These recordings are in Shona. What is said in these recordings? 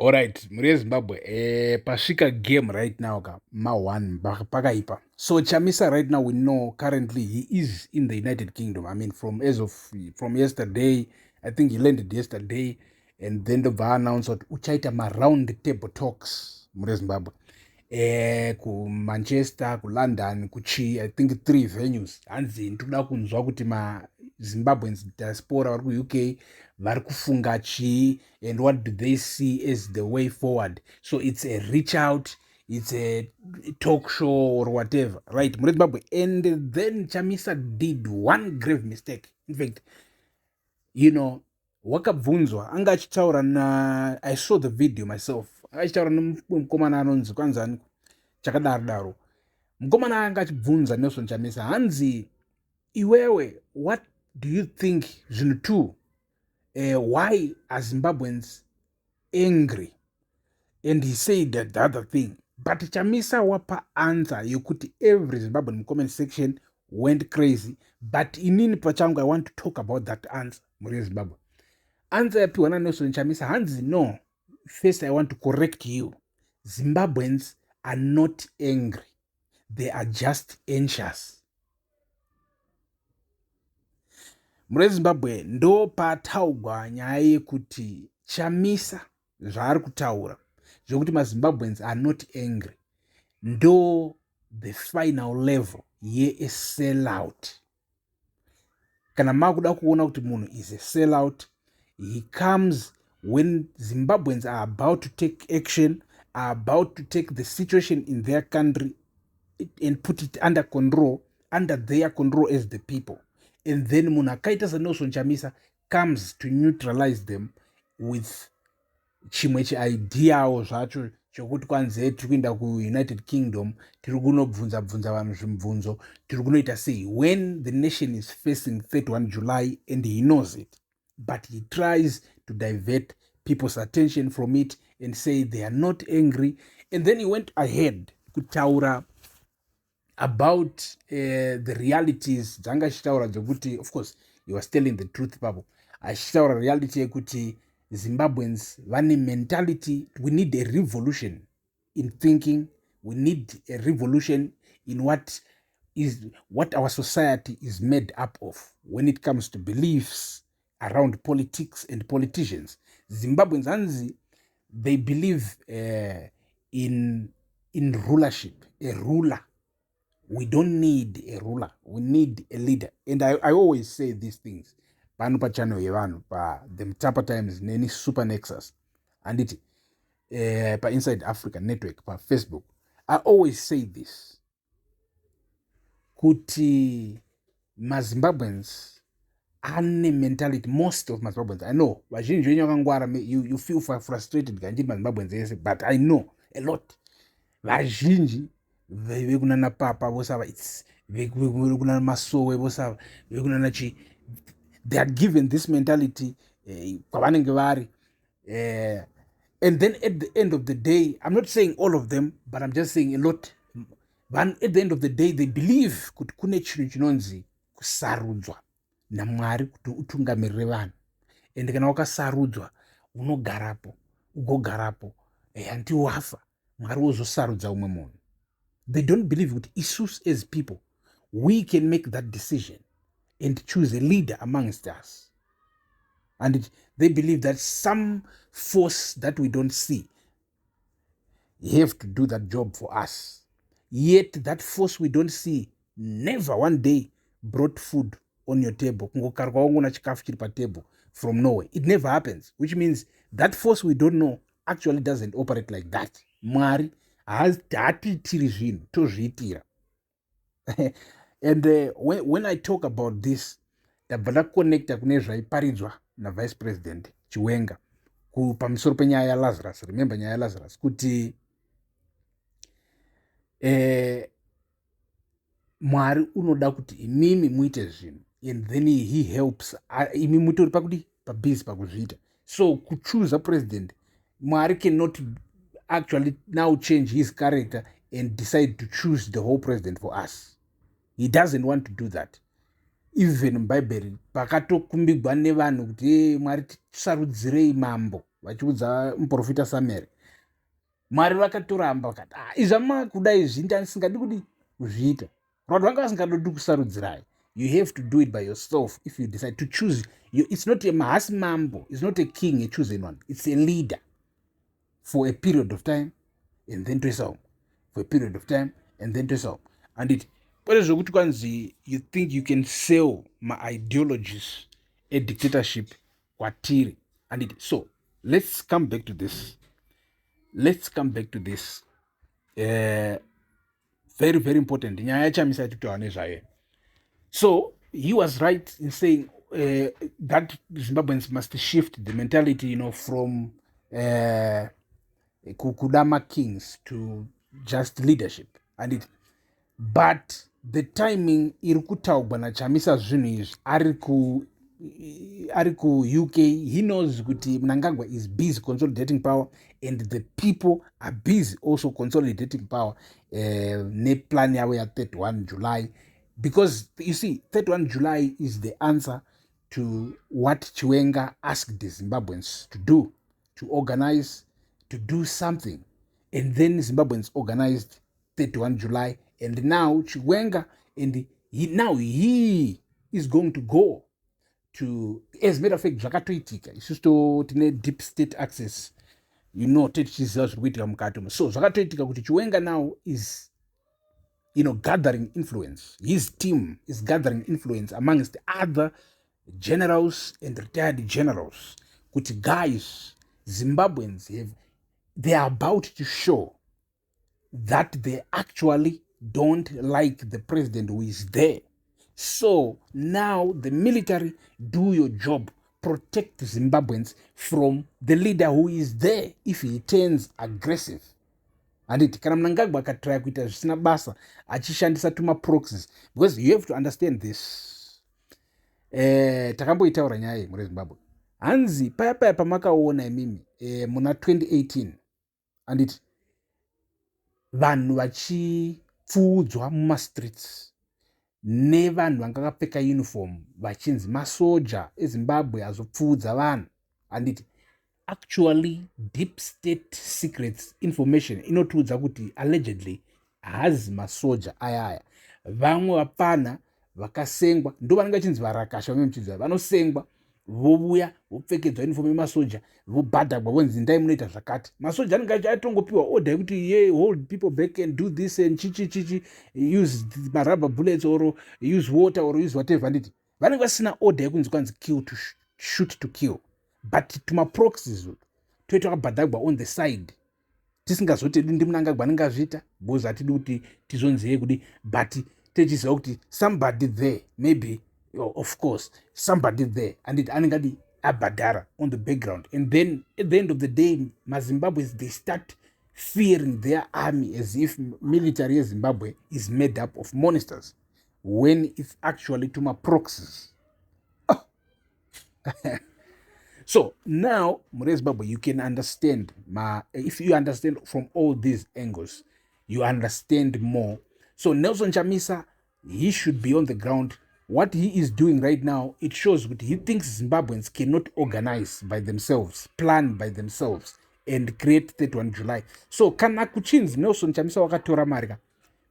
Alright, mhuri yeZimbabwe, pasvika game right now ka ma1 pakaipa. So Chamisa right now, we know currently he is in the United Kingdom. I mean, from as of from yesterday, I think he landed yesterday, and then ndobva announce kuti uchaita maround table talks, mhuri yeZimbabwe, kuManchester, kuLondon, kuchi I think three venues. Hanzi ndinoda kunzwa kuti maZimbabweans diaspora vari kuUK vari kufunga chii and what do they see as the way forward. So it's a reach out, it's a talk show or whatever, right, mhuri Zimbabwe? And then Chamisa did one grave mistake. In fact, wakabvunzwa, anga achitaura na, I saw the video myself, achitaura nemukomana anonzi kwanzani chakadaro daro. Mukomana anga achibvunza Nelson Chamisa, hanzi, "Iwewe, what do you think zvinhu two, why are Zimbabweans angry?" And he said that the other thing, but Chamisa wapa answer yekuti every Zimbabwean comment section went crazy. But inini pachangu, I want to talk about that answer, mhuri yeZimbabwe. Answer yapiwa naNelson Chamisa, hanzi, "No, first I want to correct you. Zimbabweans are not angry, they are just anxious." Mhuri yeZimbabwe, ndo pataugwa nyaya yekuti Chamisa zvaari kutaura zvekuti maZimbabweans are not angry, ndo the final level yesellout. Kana makuda kuona kuti munhu is a sellout, he comes when Zimbabweans are about to take action, are about to take the situation in their country and put it under control, under their control as the people, and then munhu akaita saNelson Chamisa comes to neutralize them with chimwe chiideawo zvacho chokuti kwanze tiri kuenda kuUnited Kingdom, tiri kunobvunza bvunza vanhu zvimubvunzo, tiri kunoita sei, when the nation is facing 31 July and he knows it, but he tries to divert people's attention from it and say they are not angry. And then he went ahead kutaura about the realities dzanga achitaura dzekuti, of course, he was telling the truth papo, achitaura reality yekuti Zimbabweans vane mentality, we need a revolution in thinking, we need a revolution in what our society is made up of when it comes to beliefs around politics and politicians. Zimbabweans, hanzi, they believe in rulership, a ruler. We don't need a ruler, we need a leader. And I always say these things pano pachannel yevanhu, pa The Mutapa Times neni Super Nexus, handiti, paInside Africa Network paFacebook. I always say this, kuti maZimbabweans ane mentality, most of maZimbabweans, I know vazhinji venyu vakangwara, you feel frustrated kanjiti maZimbabweans ese, but I know a lot, vazhinji vekunana papa vosava, its vekunana masowe vosava, vekunana chi, they are given this mentality kwavanenge vari, and then at the end of the day, I'm not saying all of them, but I'm just saying a lot, vanhu at the end of the day, they believe kuti kune chinhu chinonzi kusarudzwa naMwari kuti utungamirire vanhu, and kana wakasarudzwa unogarapo, ugogarapo until wafa, Mwari wozosarudza umwe munhu. They don't believe kuti isusu as people, we can make that decision and choose a leader amongst us. And they believe that some force that we don't see have to do that job for us. Yet that force we don't see never one day brought food on your table. Kungokarwa wangoona chikafu chiri patable from nowhere. It never happens, which means that force we don't know actually doesn't operate like that. Mwari haatiitiri zvinhu, tozviitira. And when I talk about this, ndabva ndaconnecta kune zvaiparidzwa naVice President Chiwenga pamusoro penyaya yaLazarus. Remember nyaya yaLazarus, kuti Mwari unoda kuti imimi muite zvinhu and then he helps imi mutori pakuti pabhizi pakuzviita. So kuchoosa president, Mwari cannot actually now change his character and decide to choose the whole president for us. He doesn't want to do that. Even mubhaibheri pakatokumbigwa nevanhu kuti, "Mwari, tisarudzirei mambo." Vachiudza muprofita Samuel, Mwari vakatoramba, vakati, "Ah, izvi amakuda izvi, ndisingadi kudi kuzviita." Vanhu vanga vasingadodi kusarudzirai. You have to do it by yourself if you decide to choose. It's not a mahasi mambo, it's not a king, a chosen one. It's a leader for a period of time and then toisa umwe, for a period of time and then toisa umwe, handiti? Kwete zvokuti kwanzi you think you can sell maideologies edictatorship kwatiri, handiti? So let's come back to this. Let's come back to this very, very important nyaya yaChamisa yatitaura nezvayo. So he was right in saying that Zimbabweans must shift the mentality from kuda makings to just leadership, handiti? But the timing iri kutaurwa naChamisa zvinhu izvi, ari kuUK, he knows kuti Mnangagwa is busy consolidating power and the people are busy also consolidating power neplan yavo ya31 July, because you see, 31 July is the answer to what Chiwenga asked the Zimbabweans to do, to organize, to do something. And then Zimbabweans organized 31 July, and now Chiwenga and he, now he is going to go to, as matter of fact, zvakatoitika. Isusu tine deep state access, tetichiziva zviri kuitika mukati umo. So zvakatoitika kuti Chiwenga now is gathering influence. His team is gathering influence amongst other generals and retired generals kuti, guys, Zimbabweans have, they are about to show that they actually don't like the president who is there. So now the military, do your job. Protect Zimbabweans from the leader who is there if he turns aggressive, handiti? Kana Mnangagwa akatraya kuita zvisina basa achishandisa tumaproxies, because you have to understand this, takamboitaura nyaya iyi muri Zimbabwe. Hanzi paya paya pamakaona imimi muna 2018, handiti, vanhu vachipfuudzwa mumastreets nevanhu vanga vakapfeka uniform vachinzi masoja eZimbabwe azopfuudza vanhu, handiti? Actually, deep state secrets information inotiudza kuti allegedly haazi masoja aya. Aya vamwe vapfana vakasengwa, ndo vanenge vachinzi varakasha. Vamwe muchinzi vanosengwa, vovuya vopfekedzwa uniform yemasoja, vobhadhagwa, vonzi ndai munoita zvakati. Masoja anenge atongopiwa order yekuti, "Ye, hold people back and do this and chichi chichi, use marubber bullets or use water or use whatever," handiti? Vanenge vasina order yekunzi kwanzi kill to shoot to kill, but tumaproxies toita wakabhadhagwa on the side. Tisingazoti edu ndiMnangagwa anenge azviita, because hatidi kuti tizonziye kudi, but techiziva kuti somebody there, maybe, of course somebody there, anditi, anenge adi abhadhara on the background. And then at the end of the day, maZimbabweans, they start fearing their army as if military yeZimbabwe is made up of monsters, when it's actually tumaproxies, oh. So now, mure Zimbabwe, you can understand ma, if you understand from all these angles, you understand more. So Nelson Chamisa, he should be on the ground. What he is doing right now, it shows that he thinks Zimbabweans cannot organize by themselves, plan by themselves and create 31 July. So kana kuchinzi Nelson Chamisa wakatora mari ka,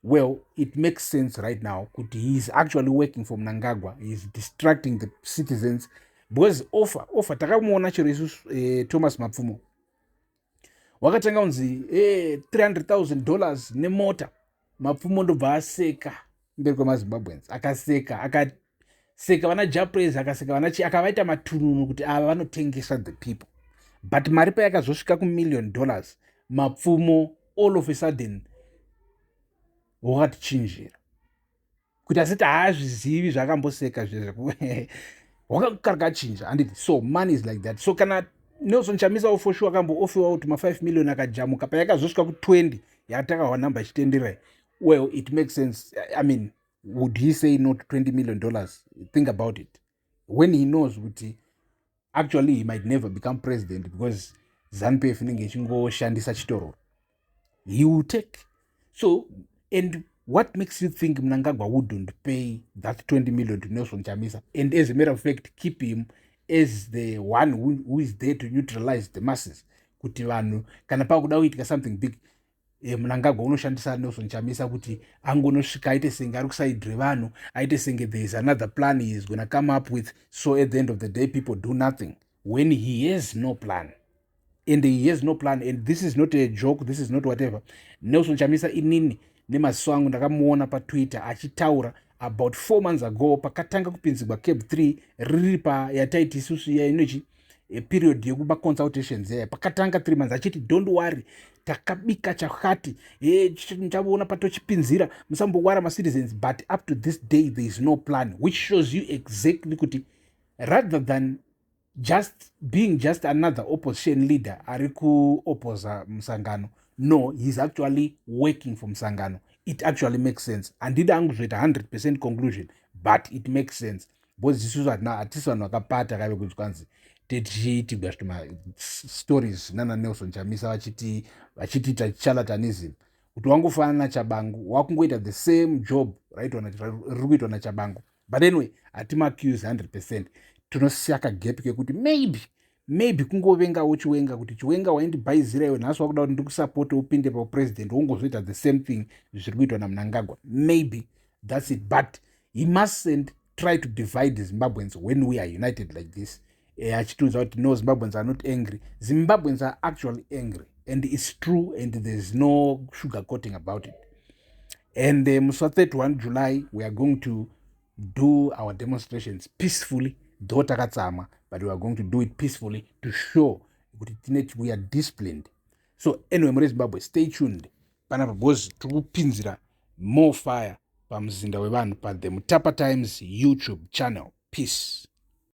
well, it makes sense right now kuti he is actually working for Mnangagwa. He is distracting the citizens, because offer takamuona chero isusu, Thomas Mapfumo wakatanga kunzi $300,000 nemota. Mapfumo ndobva aseka mberi kwemaZimbabweans, akaseka, akaseka vana Japres, akaseka vana chi, akavaita matununu kuti ava vanotengesa the people. But mari payakazosvika kumillion dollars, Mapfumo all of a sudden wakatichinjira kuti asiti haazvizivi zvaakamboseka zvezvo, wakakarikachinja, handiti? So money is like that. So kana Nelson Chamisa, for sure akamboofferwa kuti ma5 million, akajamuka. Payakazosvika ku20 yatakahwa namba ichitenderai, well, it makes sense. I mean, would he say no to $20 million? Think about it, when he knows kuti actually he might never become president because ZANU PF inenge ichingoshandisa chitororo. He will take. So, and what makes you think Mnangagwa wouldn't pay that 20 million to Nelson Chamisa and, as a matter of fact, keep him As the one who is there to neutralize the masses, kuti vanhu kana pakuda kuitika something big, Mnangagwa unoshandisa Nelson Chamisa kuti angonosvika, aite senge ari kuside revanhu, aite senge there is another plan he is gonna come up with. So at the end of the day, people do nothing when he has no plan. And he has no plan, and this is not a joke, this is not whatever. Nelson Chamisa, inini nemaziso angu ndakamuona paTwitter achitaura about 4 months ago, pakatanga kupinzirwa CAB 3, riri payataiti isusu yainochi period yekumaconsultations yaya, pakatanga 3 months, achiti, "Don't worry, takabika chakati, muchavoona patochipinzira, musambowara macitizens." But up to this day there is no plan, which shows you exactly kuti rather than just being just another opposition leader ari kuopposa musangano, no, he is actually working for musangano. It actually makes sense. Handidi hangu kuzoita 100% conclusion, but it makes sense, because isusu hatisi vanhu vakapata kave kunzi kwanzi tichiitigwa stories nana Nelson Chamisa vachitiita charlatanism, kuti wangofanana naTshabangu, wakungoita the same job riri kuitwa naTshabangu. But anyway, hatimaccuse 100%. Tinosiya kagap kekuti maybe kungovengawo Chiwenga, kuti Chiwenga waindibhaizira iwe, nhasi wakuda kuti ndikusapoti upinde paupresident, wongozoita the same thing zviri kuitwa naMnangagwa. Maybe that's it, but he mustn't try to divide Zimbabweans when we are united like this, achitiudza kuti no, Zimbabweans are not angry. Zimbabweans are actually angry, and it's true, and there's no sugar coating about it. And musi wa31 July we are going to do our demonstrations peacefully, though takatsamwa, but we are going to do it peacefully to show kuti tine we are disciplined. So anyway, muri Zimbabwe, stay tuned panapa, because tiri kupinzira more fire pamuzinda wevanhu, pathe Mutapa Times YouTube channel. Peace.